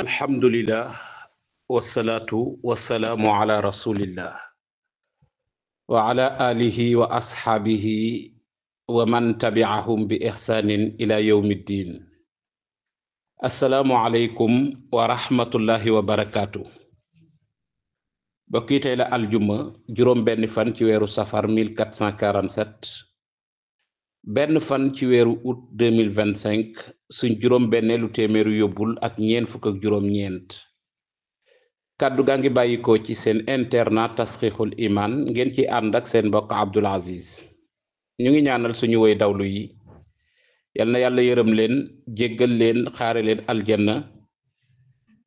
alhamdulillah wassalatu wassalamu ala rasulillah wa ala alihi wa ashabihi wa man tabi'ahum bi ihsanin ila yawmiddin. Assalamu alaykum wa rahmatullahi wa barakatuh. Bokki tey la aljuma juróom benn fan ci weeru safar 1447 benn fan ci weeru août 2025 suñ juróom benneelu téeméeru yóbbul ak ñeent fukk ak juróom ñeent kàddu gaa ngi bàyyikoo ci seen internat tasxiixul iman ngeen ci ànd ak seen mbokk Abdul Aziz. ñu ngi ñaanal suñu woy dawlu yi yal na yàlla yërëm leen jéggal leen xaare leen aljanna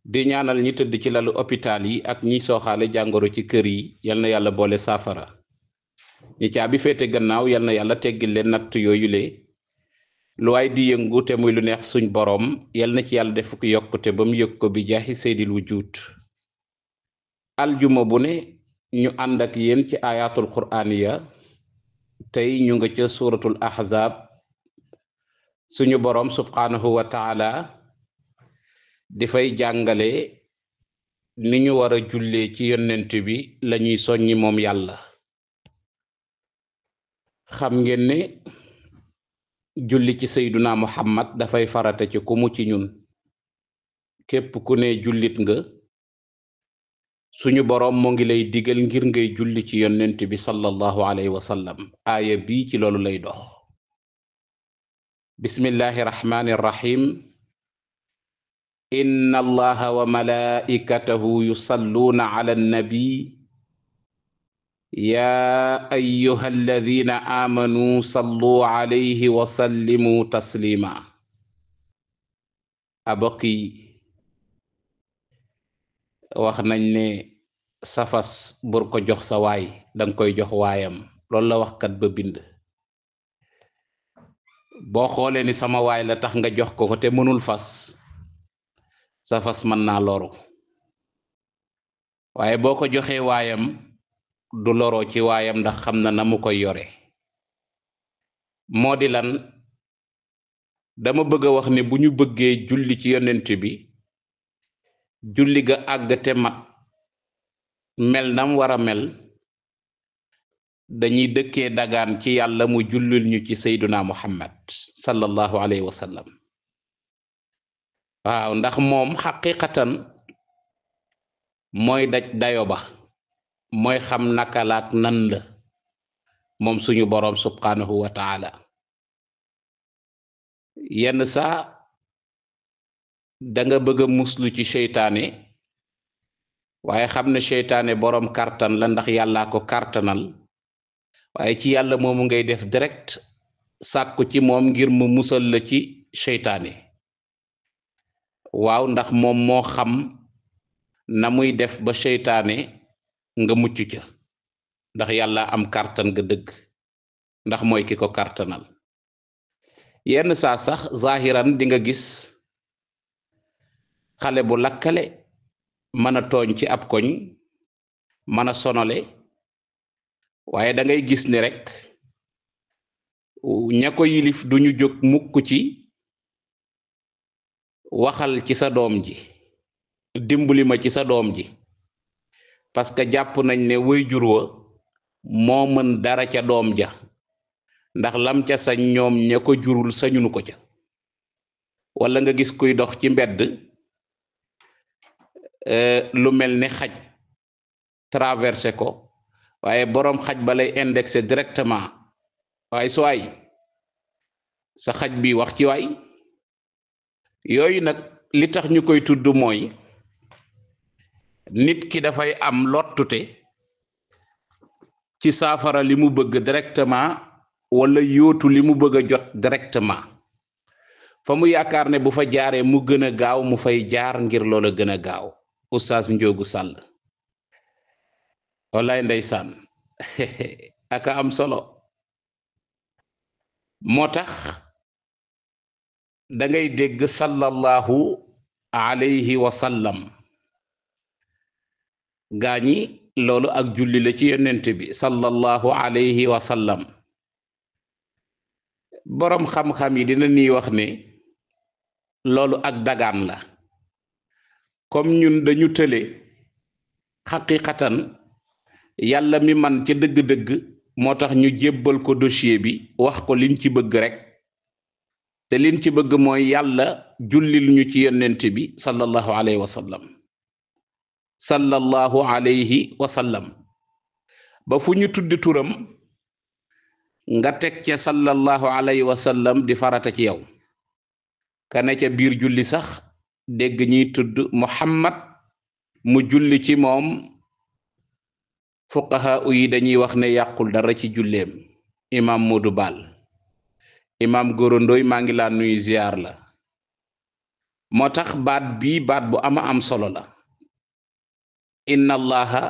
di ñaanal ñi tëdd ci lalu hôpital yi ak ñi sooxaale jàngoro ci kër yi yal na yàlla boole saafara ñi caabi féete gannaaw yal na yàlla teggil leen natt yooyule lu waay di yëngu te muy lu neex suñ boroom yal na ci yàlla def ko yokkute ba mu yëg ko bi jaaxi seydil wujud. aljuma bu ne ñu ànd ak yéen ci ayatul qur'aniya tey ñu nga ca suratul ahzab suñu boroom subhanahu wa taala dafay jàngale ni ñu war a jullee ci yonent bi lañuy soññi moom yàlla. xam ngeen ne julli ci sayduna muhammad dafay farata ci ku mu ci ñun képp ku ne jullit nga suñu boroom moo ngi lay digal ngir ngay julli ci yonent bi sallallahu alayhi wa sallam. aaya bii ci loolu lay dox. bismillahi rahmani rahim. inna allaha wa malaikatahu yusalluuna ala annabi ya ayyuha alladhina amanu sallu alayhi wa sallimu taslima. abokki wax nañ ne safas bur ko jox sa waay danga koy jox waayam. loolu la waxkat ba bind. boo xoolee ni sama waay la tax nga jox ko te mënul fas sa fas mën naa loru waaye boo ko joxee waayam du loroo ci waayam ndax xam na mu koy yore. moo di lan dama bëgg a wax ne bu ñu bëggee julli ci yonent bi julli ga àgg te mat mel nam war a mel dañuy dëkkee dagaan ci yàlla mu jullil ñu ci sayduna muhammad sallallahu alayhi wa sallam. waaw ndax moom xaqiqatan mooy daj dayo ba mooy xam naka laak nan la moom suñu boroom subhanahu wa taala. yenn saa danga bëgg a muslu ci seytaane waaye xam ne seytaane boroom kartan la ndax yàllaa ko kartanal waaye ci yàlla moomu ngay def direct sàkku ci moom ngir mu musal la ci seytaane. waaw ndax moom moo xam na muy def ba seytaane nga mucc ca ndax yàlla am kartan nga dëgg ndax mooy ki ko kartanal. yenn saa sax zahiran di nga gis xale bu lakkale mën a tooñ ci ab koñ mën a sonole waaye da ngay gis ni rek ña ko yilif duñu jóg mukk ci waxal ci sa doom ji dimbali ma ci sa doom ji parce que jàpp nañ ne waajur wa moo mën dara ca doom ja ndax lam ca sañ ñoom ña ko jurul sañunu ko ca. wala nga gis kuy dox ci mbedd lu mel ni xaj traversé ko waaye boroom xaj ba lay indexé directement waaye su waay sa xaj bi wax ci waay. yooyu nag li tax ñu koy tudd mooy nit ki dafay am lottute ci saafara li mu bëgg directement wala yóotu li mu bëgg a jot directement fa mu yaakaar ne bu fa jaaree mu gën a gaaw mu fay jaar ngir loola gën a gaaw. Oustaz Njoogu Sàll wallaay ndeysaan aka am solo. moo tax da ngay dégg sallallahu alayhi wa sallam gaañi loolu ak julli la ci yonent bi sallallahu alayhi wa sallam. boroom xam-xam yi dina ni wax ne loolu ak dagaan la comme ñun dañu tële xaqiqatan yàlla mi man ca dëgg-dëgg moo tax ñu jébbal ko dossier bi wax ko liñ ci bëgg rek te liñ ci bëgg mooy yàlla jullil ñu ci yonent bi sallallahu alayhi wa sallam sallallahu alayhi wa sallam ba fu ñu tuddi turam nga teg ca sallallahu alayhi wa sallam di farata ci yow kane ca biir julli sax dégg ñuy tudd muhammad mu julli ci moom fuqaha yi dañuy wax ne yàqul dara ci julleem imam Modou Bal imam Gorondoy maa ngi laa nuyu ziar la moo tax baat bii baat bu ama am solo la inna allaha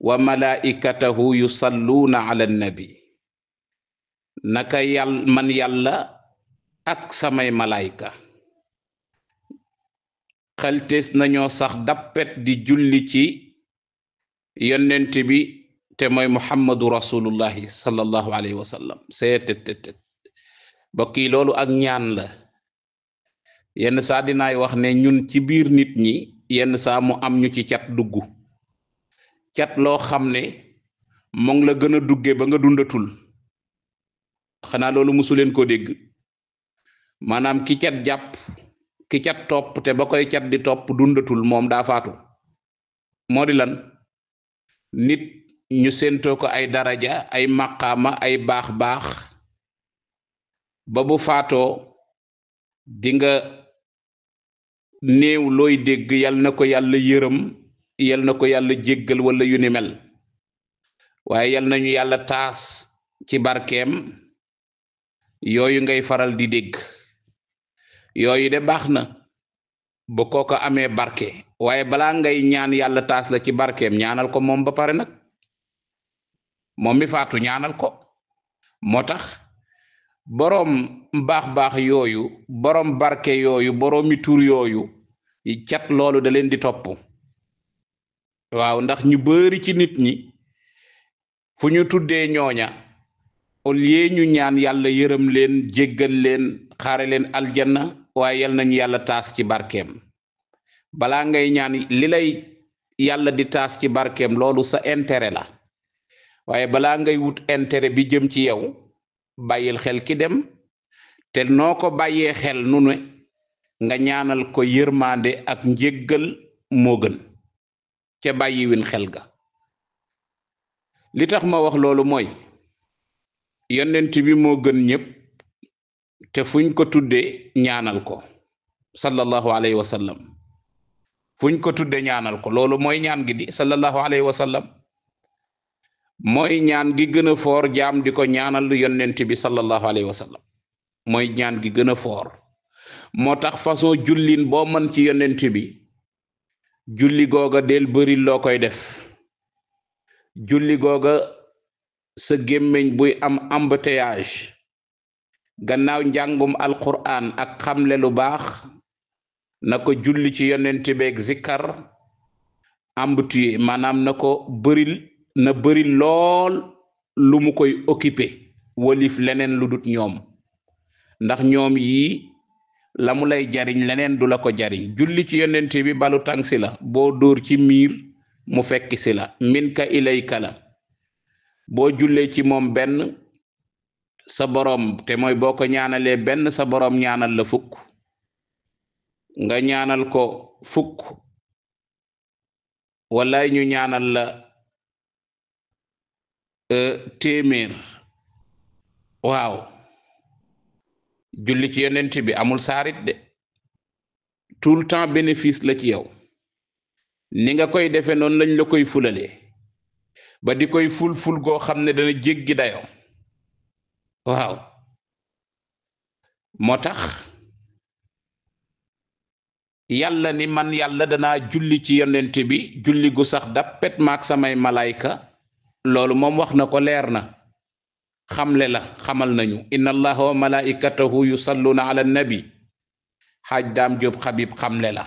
wa malaikatahu yusalluuna ala nabi naka man yàlla ak samay malaayka xeltees nañoo sax dappet di julli ci yonent bi te mooy muhammadu rasulullahi sallallahu alayhi wa sallam seetet bokk yi loolu ak ñaan la yenn saa dinaay wax ne ñun ci biir nit ñi yenn saa mu am ñu ci cat dugg cat loo xam ne mo ngi la gën a dugge ba nga dundatul xanaa loolu musuleen ko dégg maanaam ki cat jàpp ki cat topp te ba koy cat di topp dundatul moom daa faatu moo di lan nit ñu séentoo ko ay daraja ay maqaama ay baax-baax ba bu faatoo di nga néew looy dégg yal na ko yàlla yërëm yal na ko yàlla jéggal wala yu ni mel waaye yal nañu yàlla taas ci barkeem yooyu ngay faral di dégg yooyu de baax na bu kooko amee barke waaye balaa ngay ñaan yàlla taas la ci barkeem ñaanal ko moom ba pare nag moom mi faatu ñaanal ko moo tax boroom baax yooyu boroom barke yooyu boroomi tur yooyu cat loolu da leen di topp waaw ndax ñu bari ci nit ñi fu ñu tuddee ñooña au lieu ñu ñaan yàlla yërëm leen jéggal leen xaare leen aljanna waaye yal nañu yàlla taas ci barkeem balaa ngay ñaan li lay yàlla di taas ci barkeem loolu sa intérêt la waaye balaa ngay wut intérêt bi jëm ci yow bàyyil xel ki dem te noo ko bàyyee xel nu ne nga ñaanal ko yërmande ak njéggal moo gën ca bàyyiwin xel ga li tax ma wax loolu mooy yonent bi moo gën ñépp te fuñ ko tuddee ñaanal ko sallallahu alayhi wa sallam fuñ ko tuddee ñaanal ko loolu mooy ñaan gi di sallallahu alayhi wa sallam mooy ñaan gi gën a foor jaam di ko ñaanal yonent bi sallallahu alayhi wa sallam mooy ñaan gi gën a foor moo tax façon jullin boo mën ci yonent bi julli googa del bëri loo koy def julli googa sa gémmiñ buy am embouteillage gannaaw njàngum alquran ak xamle lu baax na ko julli ci yonent beeg zikkar embouteillé maanaam na ko bëri lool lu mu koy occupé walif leneen lu dut ñoom ndax ñoom yii la mu lay jariñ leneen du la ko jariñ julli ci yonent bi balu tàng si la boo dóor ci miir mu fekk si la minka ilayka la boo jullee ci moom benn sa boroom te mooy boo ko ñaanalee benn sa boroom ñaanal la fukk nga ñaanal ko fukk wallaay ñu ñaanal la téeméer waaw julli ci yonent bi amul saarit de tout le temps bénéfice la ci yow ni nga koy defe noonu lañ la koy fulalee ba di koy ful goo xam ne dana jéggi dayoo waaw moo tax yàlla ni man yàlla danaa julli ci yonent bi julli gu sax dappet maak samay malayka loolu moom wax na ko leer na xamle la xamal nañu inna allaha wa malaikatahu yusalluna ala nabi xaaj daam jóob xabib xamle la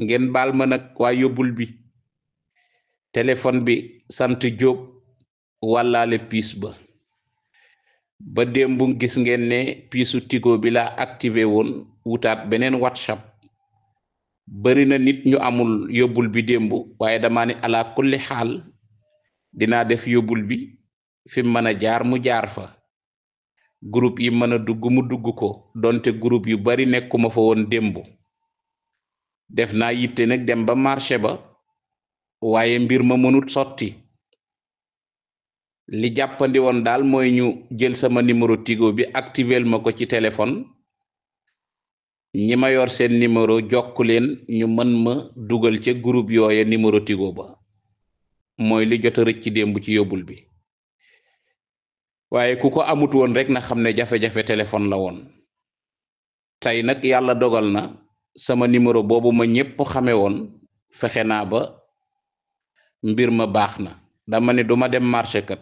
ngeen baal ma nag waa yóbbul bi téléphone bi sant jóob wàllaale piis ba ba démb gis ngeen ne piisu Tigo bi laa activé woon wutaat beneen WhatsApp. bari na nit ñu amul yóbbul bi démb waaye dama ne ala kulli xaal dinaa def yóbbul bi fi mën a jaar mu jaar fa groupe yi mën a dugg mu dugg ko donte groupe yu bari nekkuma fa woon démb def naa yitte nag dem ba marché ba waaye mbir ma mënut sotti li jàppandi woon daal mooy ñu jël sama numéro Tigo bi activel ma ko ci téléphone ñi ma yor seen numéro jokk leen ñu mën ma dugal ca groupe yooye numéro Tigo ba mooy li jot a rëcc ci démb ci yóbbul bi waaye ku ko amut woon rek na xam ne jafe-jafe téléphone la woon tey nag yàlla dogal na sama numéro boobu ma ñépp xame woon fexe naa ba mbir ma baax na dama ne duma dem marché kat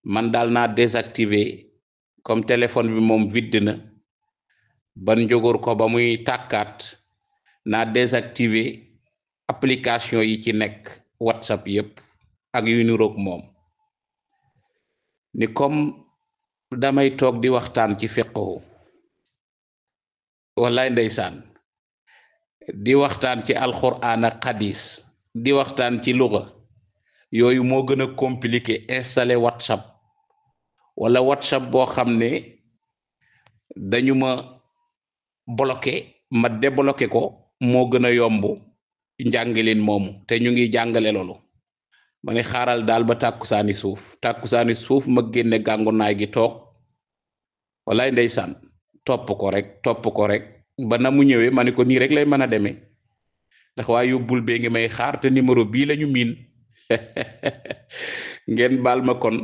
man daal naa désactiver comme téléphone bi moom vide na ban njógóor ko ba muy tàkkaat naa désactiver application yi ci nekk WhatsApp yépp ak yu niroog moom ni comme damay toog di waxtaan ci fiqhu wallaay ndeysaan di waxtaan ci alxuraan ak xadis di waxtaan ci luga yooyu moo gën a compliqué installé WhatsApp wala WhatsApp boo xam ne dañu ma bloqué ma débloqué ko moo gën a yomb njàngileen moomu te ñu ngi jàngale loolu ma ne xaaral daal ba tàkkusaani suuf ma génne gàngunaay gi toog wallaay ndeysaan topp ko rek ba na mu ñëwee ma ne ko nii rek lay mën a demee ndax waa yóbbul bee ngi may xaar te numéro bii lañu miin ngeen baal ma kon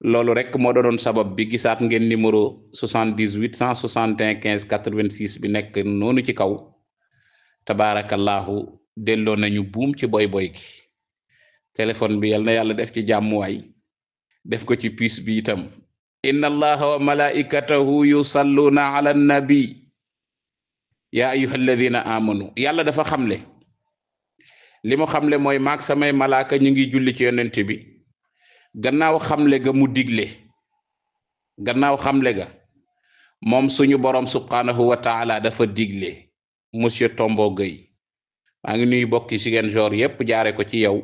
loolu rek moo doon sabab bi gisaat ngeen numéro 78 161 15 86 bi nekk noonu ci kaw tabaarakallahu delloo nañu buum ci boy gi téléphone bi yal na yàlla def ci jàmmuwaay def ko ci puce bi itam inna allaha wa malaikatahu yusalluna ala nabi ya ayyuha alladhina amanu yàlla dafa xamle li mu xamle mooy maag samay malaaka ñu ngi julli ci yonent bi gannaaw xamle ga mu digle gannaaw xamle ga moom suñu borom subhanahu wa taala dafa digle monsieur Tombo Gueye maa ngi nuyu bokki Ziguinchor yépp jaare ko ci yow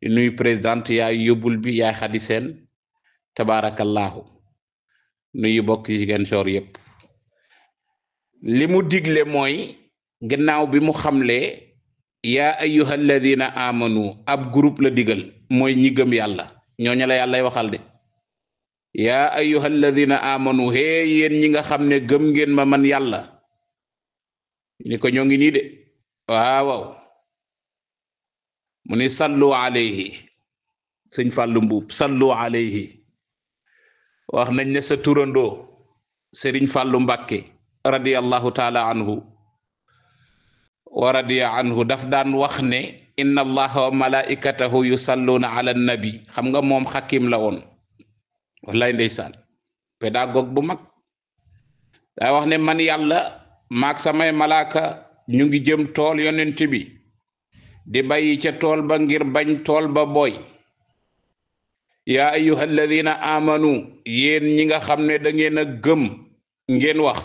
di nuyu présidente yaay yóbbul bi yaay Xadi Seen tabarakallahu nuyu bokki Ziguinchor yépp li mu digle mooy gannaaw bi mu xamle yaa ayyuha alladina amanu ab groupe la digal mooy ñi gëm yàlla ñooña la yàllay waxal de yaa ayyuha alladina amanu hee yéen ñi nga xam ne gëm ngeen ma man yàlla ni ko ñoo ngi nii de waaw mu ni sallu alayhi sëñ Fàllu Mbuub sallu alayhi wax nañ ne sa turandoo Sëriñ Fàllu Mbàkke radiyallahu taala anhu wa radiya anhu daf daan wax ne inna allaha wa malaikatahu yusalluna ala nabi xam nga moom xakim la woon wallaay ndeysaan pédagogue bu mag daa wax ne man yàlla maak samay malaaka ñu ngi jëm tool yonent bi di bàyyi ca tool ba ngir bañ tool ba booy yaa ayyuha alladina amanu yéen ñi nga xam ne da ngeen a gëm ngeen wax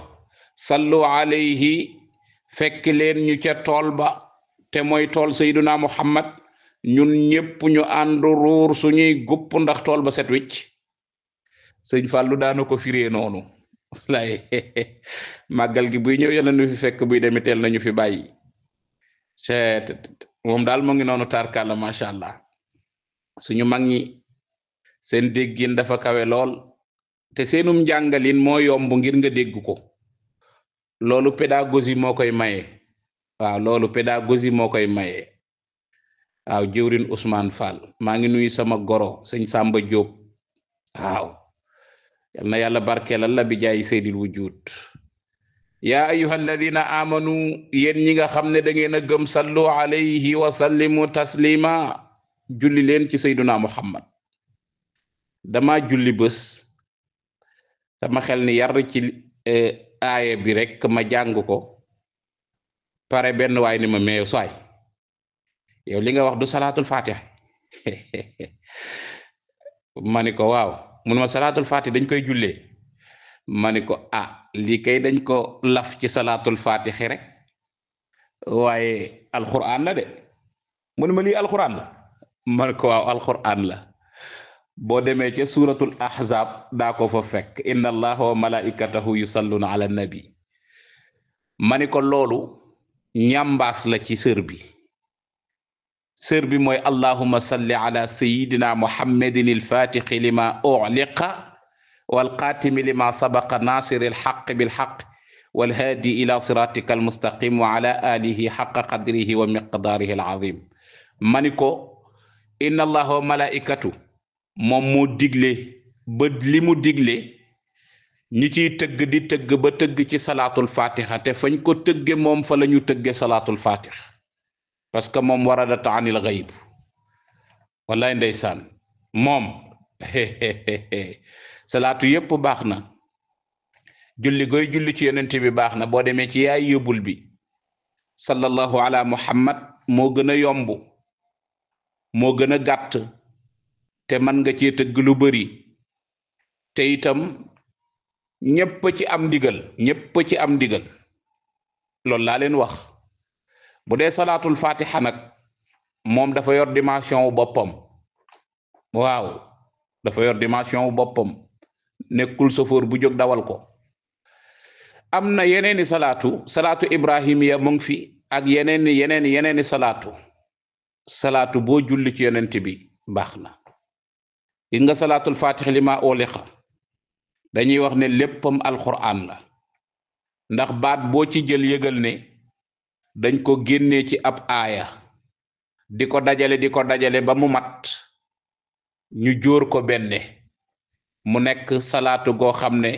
sallu alayhi fekk leen ñu ca tool ba te mooy tool sayduna muhammad ñun ñépp ñu àndu ruur suñuy gupp ndax tool ba set wicc sëñ Fàllu daana ko firee noonu lay màggal gi buy ñëw yàlla nu fi fekk buy demi teel nañu fi bàyyi moom daal mu ngi noonu tarkalla macha allah suñu mag ñi seen déggin dafa kawe lool te seenum njàngalin moo yomb ngir nga dégg ko loolu pédagogie moo koy maye waaw loolu pédagogie moo koy maye waaw jëwrin Ousmane Fall maa ngi nuyu sama goro sëñ Samba Diop waaw yal na yàlla barkeelal la bi jaay seydil wujud yaa ayyuha alladina amanu yéen ñi nga xam ne da ngeen a gëm sallu alayhi wa sallimu taslima julli leen ci sayduna muhammad dama julli bés sama xel ni yar ci aaye bi rek ma jàng ko pare benn waay ni ma meew soay yow li nga wax du salaatul fatiha ma ni ko waaw mun ma salaatul faati dañ koy jullee ma ni ko lii kay dañ ko laf ci salaatul faatixi rek waaye alquran la de mun ma lii alquran la ma ni ko waaw alquran la boo demee ca suratul ahzab daa ko fa fekk inna allaha wa malaikatahu yusalluna ala nabi ma ni ko loolu ñambaas la ci sër bi mooy allahumma salli ala sayidina muhammadin alfatixi lima uliqa walqaatimi lima sabaqa nasiri alxaq bilxaq walhaadi ila siratika almustaqim wa ala alihi xaqa qadrihi wa miqdaarihi alazim ma ni ko inna allaha wa malaikatu moom moo digle ba li mu digle ñi ciy tëgg di tëgg ba tëgg ci salaatul fatiha te fañ ko tëgge moom fa la ñu tëgge salaatul fatiha parce que moom waradat anil ghaib wallaay ndeysaan moom salaatu yépp baax na julli goy julli ci yonent bi baax na boo demee ci yaay yóbbul bi sallallahu ala muhammad moo gën a yomb moo gën a gàtt te man nga cee tëgg lu bari te itam ñépp ci am ndigal loolu laa leen wax bu dee salaatul fatiha nag moom dafa yor dimension wu boppam waaw dafa yor dimension wu boppam nekkul sofoor bu jóg dawal ko am na yeneeni salaatu ibrahimiya mu ngi fi ak yeneeni salaatu boo julli ci yonent bi baax na gis nga salaatul fatih li ma uliqa dañuy wax ne léppam alquran la ndax baat boo ci jël yëgal ne dañ ko génnee ci ab aaya di ko dajale ba mu mat ñu jóor ko benne mu nekk salaatu goo xam ne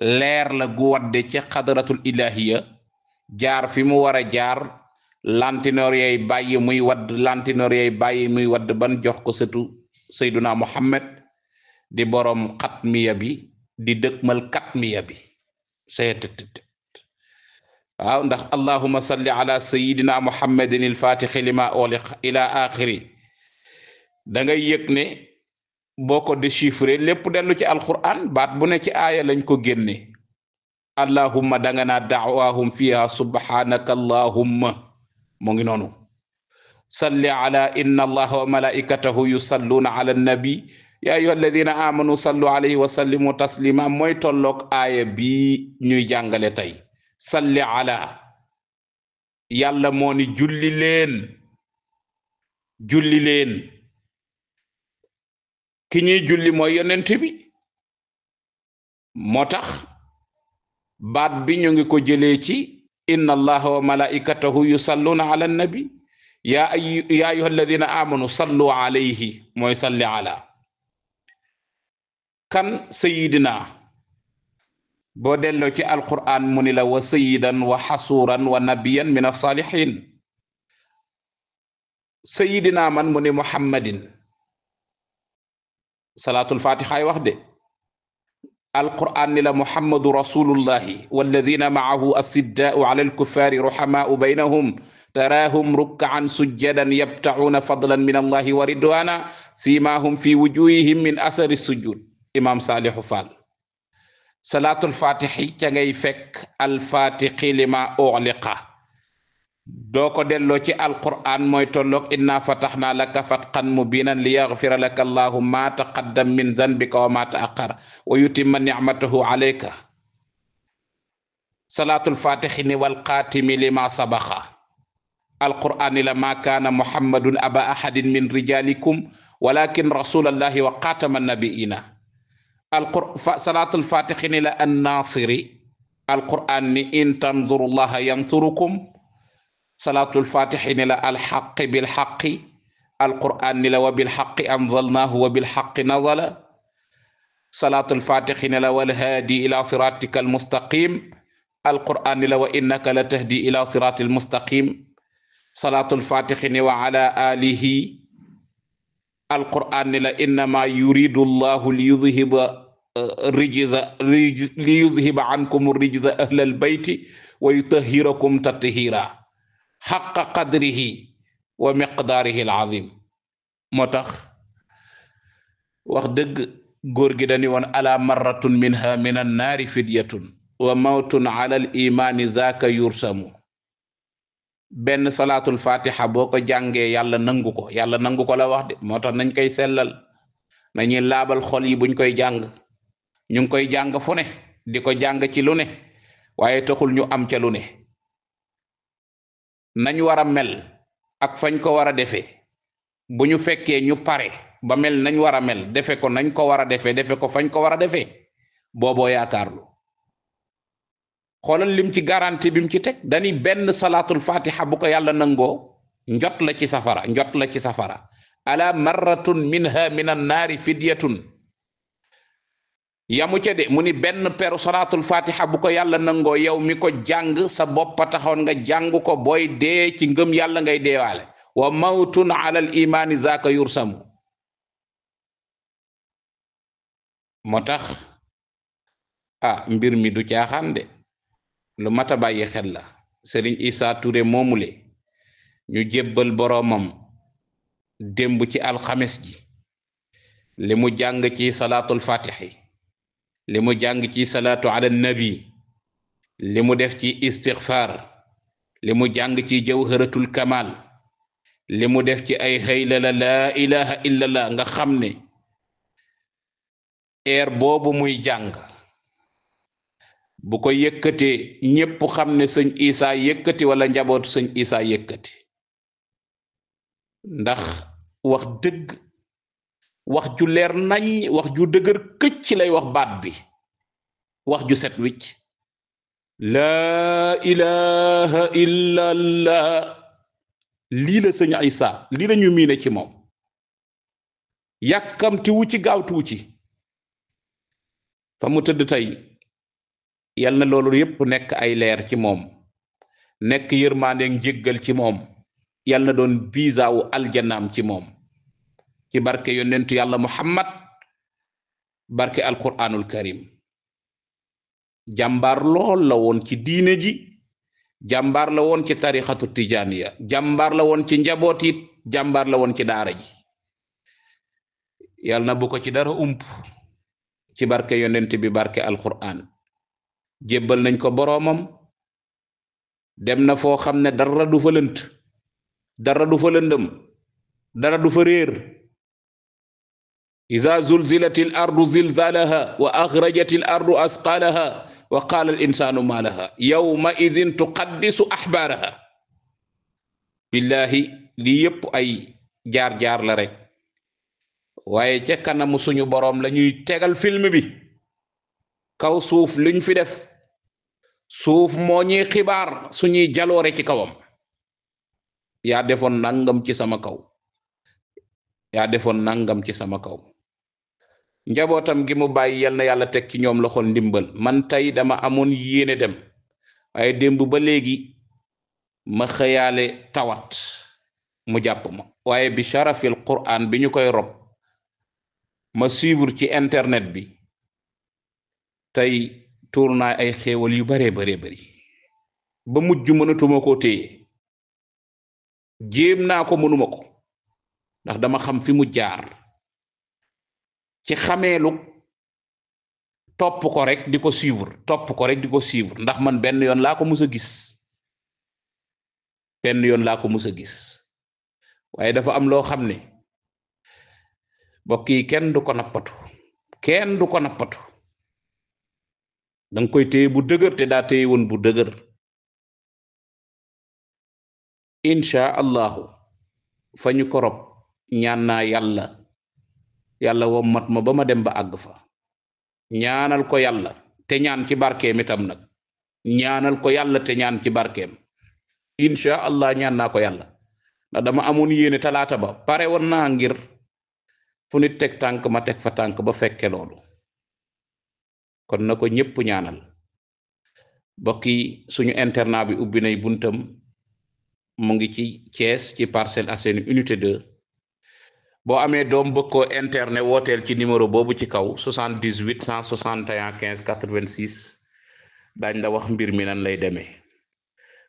leer la gu wadde ci xadratul ilahiya jaar fi mu war a jaar lantinoor yay bàyyi muy wadd ban jox ko sëtu sayduna muhammad di borom xatmiya bi di dëkkmal katmiya bi waaw ndax allahumma salli ala sayidina muhammadin alfatixi lima uliq ila axiri da ngay yëg ne boo ko déchiffré lépp dellu ci alquran baat bu ne ci aaya lañ ko génne allahumma danga naa daawahum fiha subhanaka allahumma mu ngi noonu salli ala inna allaha wa malaikatahu yusalluna ala nabi ya ayyuha alladina amanu sallu alayhi wa sallimu taslima mooy tolloog aaya bi ñuy jàngale tey salli ala yàlla moo ni julli leen ki ñuy julli mooy yonent bi moo tax baat bi ñu ngi ko jëlee ci inna allaha wa malaikatahu yusalluna ala nabi ya ayyuha alladina amanu sallu alayhi mooy salli ala kan sayidina boo delloo ci alquran mu ni la wa sayidan wa xasuuran wa nabiyan min as-salihin sayidina man mu ni muhammadin salaatul fatihaay wax de alquran ni la muhammadu rasulullahi walladina maahu asiddaau ala alkuffari ruhamaau baynahum taraahum rukkaan sujjadan yabtaxuuna fadlan min allahi wa ridwana simahum fi wujuhihim min asari sujud imam Salihu Fall salaatul fatixi ca ngay fekk alfatixi lima uxliqa doo ko delloo ci alquran mooy tolloog inna fataxna laka fatxan mubinan li yaxfira laka allahu ma taqaddam min zanbika wa ma taaqara wa yutimma nicmatahu alayka salaatul fatixi ni walxaatimi lima sabaxa alquran ni la ma kaana muhammadun aba ahadin min rijalikum walakin rasulallahi wa xaatama nabiina salaatul fatixi ni la annaasiri alquran ni in tanzurullaha yansurukum salaatul fatixi ni la alxaqi bilxaqi alquran ni la wa bilxaqi anzalnaahu wa bilxaqi nazala salaatul fatixi ni la walhaadi ila siratika almustaqim alquran ni la wa innaka la tahdi ila sirati almustaqim salaatul fatixi ni wa ala alihi alquran ni la innama yuridu allahu liyuzhiba ankum rijza ahlal bayti wa yutahhirakum tathira xaqa qadrihi wa miqdaarihi alazim moo tax wax dëgg góor gi dañi woon ala marratun minha min annaari fidyatun wa mawtun ala al imaani zaaka yursamu benn salaatul fatiha boo ko jàngee yàlla nangu ko la wax de moo tax nañ koy sellal nañuy laabal xol yi buñ koy jàng ñu ngi koy jàng fu ne di ko jàng ci lu ne waaye taxul ñu am ca lu ne nañ war a mel ak fañ ko war a defee bu ñu fekkee ñu pare ba mel nañ war a mel defe ko nañ ko war a defee defe ko fañ ko war a defee booboo yaakaarlu xoolal lim ci garantie bi mu ci teg dani benn salaatul fatiha bu ko yàlla nangoo njot la ci safara ala marratun minha min annaari fidyatun yamu ca de mu ni benn peru salaatul fatiha bu ko yàlla nangoo yow mi ko jàng sa boppa taxoon nga jàng ko booy dee ci ngëm yàlla ngay deewaale wa mawtun ala al imaani zaaka yursamu moo tax mbir mi du caaxaan de lu mata bàyyi xel la Serigne Issa Touré moomule ñu jébbal boroomam démb ci alxames ji li mu jàng ci salaatul fatihi li mu jàng ci salaatu ala nabi li mu def ci istighfar li mu jàng ci jawharatul kamal li mu def ci ay haylala laa ilaha illallah nga xam ne boobu muy jàng bu ko yëkkatee ñépp xam ne sëñ Issa yëkkati wala njabootu sëñ Issa yëkkati ndax wax dëgg wax ju leer nañ wax ju dëgër këcc lay wax baat bi wax ju set wicc laa ilaha illallah lii la sëñ Issa lii la ñu miine ci moom yàkkamti wu ci gaawtu wu ci fa mu tëdd tey yal na loolu yépp nekk ay leer ci moom nekk yërmaande njéggal ci moom yal na doon biisaawu aljanaam ci moom ci barke yonentu yàlla muhammad barke alquranul karim jàmbaar lool la woon ci diine ji jàmbaar la woon ci tarixatu tijaaniya jàmbaar la woon ci njaboot it jàmbaar la woon ci daara ji yal na bu ko ci dara ump ci barke yonent bi barke alquran jébbal nañ ko boroomam dem na foo xam ne dara du fa lënt dara du fa lëndëm dara du fa réer iza zulzilatil ardu zilzalaha wa akhrajatil ardu asqalaha wa qala al insanu ma laha yawma idhin tuqaddisu ahbaraha billahi li yépp ay jaar-jaar la rek waaye ca kanamu suñu boroom lañuy tegal film bi kaw suuf luñ fi def suuf moo ñuy xibaar suñuy jaloore ci kawam yaa defoon nangam ci sama kaw yaa defoon nangam ci sama kaw njabootam gi mu bàyyi yal na yàlla teg ci ñoom loxol ndimbal man tey dama amoon yéene dem waaye démb ba léegi ma xëyaale tawat mu jàpp ma waaye bi sharafil Qur'an bi ñu koy rob ma suivre ci internet bi tey tuur naa ay xéewal yu bare bari ba mujj mënatuma koo téye jéem naa ko mënuma ko ndax dama xam fi mu jaar ci xameelu topp ko rek di ko suivre ndax man benn yoon laa ko mus a gis waaye dafa am loo xam ne mbokk yi kenn du ko nappatu danga koy téye bu dëgër te daa téye woon bu dëgër insha allahu fa ñu ko rob ñaan naa yàlla wommat ma ba ma dem ba àgg fa ñaanal ko yàlla te ñaan ci barkeem itam nag ñaanal ko yàlla te ñaan ci barkeem insha allah ñaan naa ko yàlla ndax dama amoon yéene talaata ba pare woon naa ngir fu nit teg tànk ma teg fa tànk ba fekke loolu kon na ko ñépp ñaanal mbokk yi suñu internat bi ubbi nay buntam mu ngi ci Thiès ci Parcelles Assainies unité 2 boo amee doom bëgg koo internet wooteel ci numéro boobu ci kaw 78 161 15 86 daañ la wax mbir mi nan lay demee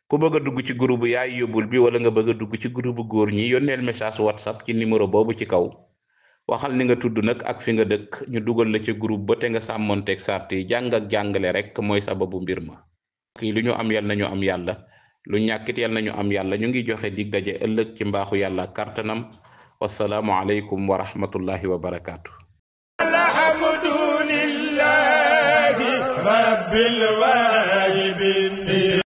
ku bëgg a dugg ci groupe yaay yóbbul bi wala nga bëgg a dugg ci groupe góor ñi yónneel message WhatsApp ci numéro boobu ci kaw waxal ni nga tudd nag ak fi nga dëkk ñu dugal la ca groupe ba te nga sàmmonteeg sart yi jàng ak jàngale rek mooy sababu mbir ma. kii lu ñu am yal nañu am yàlla lu ñàkkit yal nañu am yàlla ñu ngi joxe dig daje ëllëg ci mbaaxu yàlla kartanam wassalaamu aleykum wa rahmatullahi wa barakaatu. alhamdulillahi rabbil